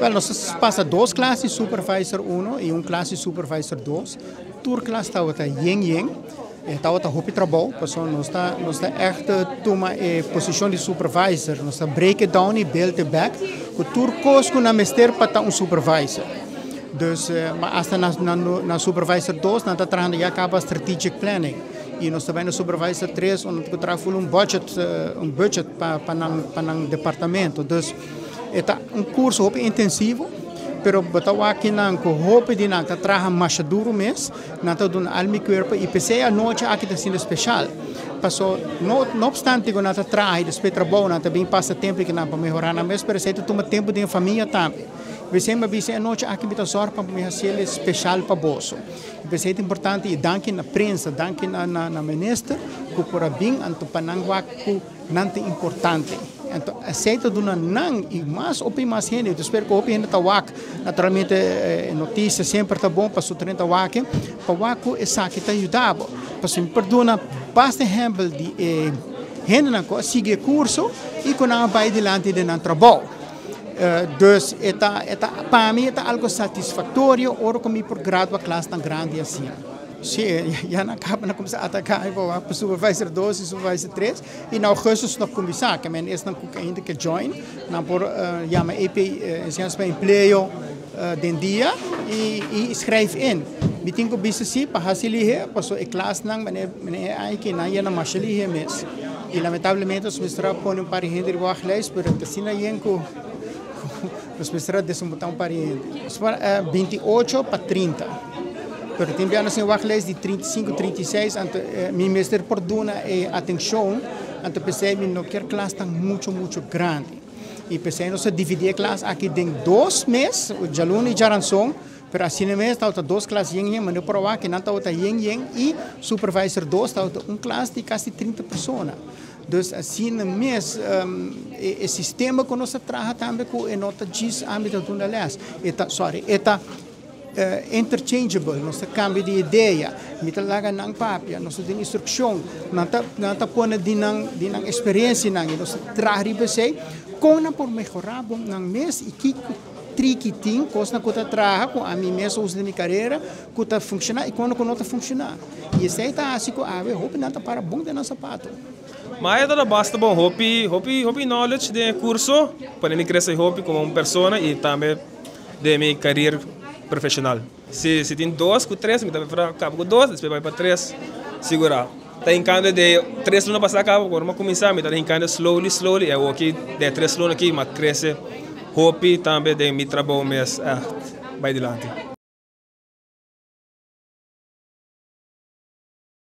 Wel, nos a pasa dos klas di supervisor 1 y un klas di supervisor 2. Tur klas tabata yen yen. Tabata hopi trabou, pasobra nos ta echt tuma e posicion di supervisor. Nos ta break it down y build it back. Cu tur cos cu nan mester pa ta un supervisor. Dus, maar hasta na supervisor 2, nan ta trahando ya caba strategic planning. Y nos tambe na supervisor 3, unda cu traha un budget pa nan departamento. Dus, ta un curso hopi intensivo, pero bo ta wak nan cu hopi di nan ta traha mas duro mes, nan ta duna alma y cuerpo y p'esey e anochi aki ta siendo special. Paso, no obstante cu nan ta traha y despues trabou, nan tambe pasa tempo cu nan pa mehora nan mes, pero esey ta tuma tempo di famia tambe. P'esey mi a bisa e anochi aki mi ta zorg pa mi haci special pa boso. P'esey ta importante y danki na prensa, danki na minister, cu por a bin anto pa nan wak cu nan ta importante. Anto, esey ta duna nan y mas hopi mas hende. Mi ta spera cu hopi hende ta wak. Naturalmente, noticia semper ta bon pa su 30 wak, pa wak cu esaki ta yuda. Pa si perdona, basta ehempel di hende nan cu a sigui curso y cu nan a bay dilanti den nan trabou. Dus e ta, pa mi ta algo satisfactorio ora cu mi por gradua klas tan grandi asina. Si, ya nan caba na cuminsa ataca pa supervisor 2 y supervisor 3 y na augustus nos cuminsa, kiermen esnan cu ainda kier join, nan por yama EP Enseñanza pa Empleo den dia y schrijf in. Mi tin cu bisa si pa haci lihe, paso e klas nan mane ay cu nan yena mas lihe mes. Y lamentablemente nos mester a pone un par di hende riba wachtlijst, pero asina yen cu nos mester a desmonta un par di hende. 28 pa 30. Pero tin biaha nos tin wachtlijst di 35, 36, anto mi mester por duna e atencion, anto p'esey mi no kier klas tan mucho mucho grandi. Y p'esey nos a dividi e klas aki den 2 mes, djaluna y djaranson, pero asina mes ta dos klas yen yen, mas no por cu nan ta yen yen y supervisor 2 ta un klas di casi 30 persona. Dus asina mes e sistema cu nos ta traha tambe cu e no ta djis ami ta duna les. E ta, sorry, e ta interchangeable, nos ta cambia di idea, mi ta laga nan papia, nos tin instruccion, nan ta pone di nan experiencia nan, y nos ta traha riba esey, con nan por mehora bon nan mes y kico triki tin, cos nan cu ta traha, cu ami mes usa den mi carera, cu ta funciona y con cu no ta funciona. Y esey ta asina cu awe, hopi nan ta para bon den nan sapato. Mas ta basta bon, hopi, hopi, hopi knowledge den curso, pa mi crece hopi como un persona y tambe den mi carera profesional. Si tin dos cu tres, mi ta caba cu dos, despues bay pa tres, sigura. Ta hincando di 3 luna pasa caba, ora mi cuminsa, mi ta hincando slowly, slowly, y aki di 3 luna aki, m'a crece hopi tambe den mi trabou mes, bay dilanti.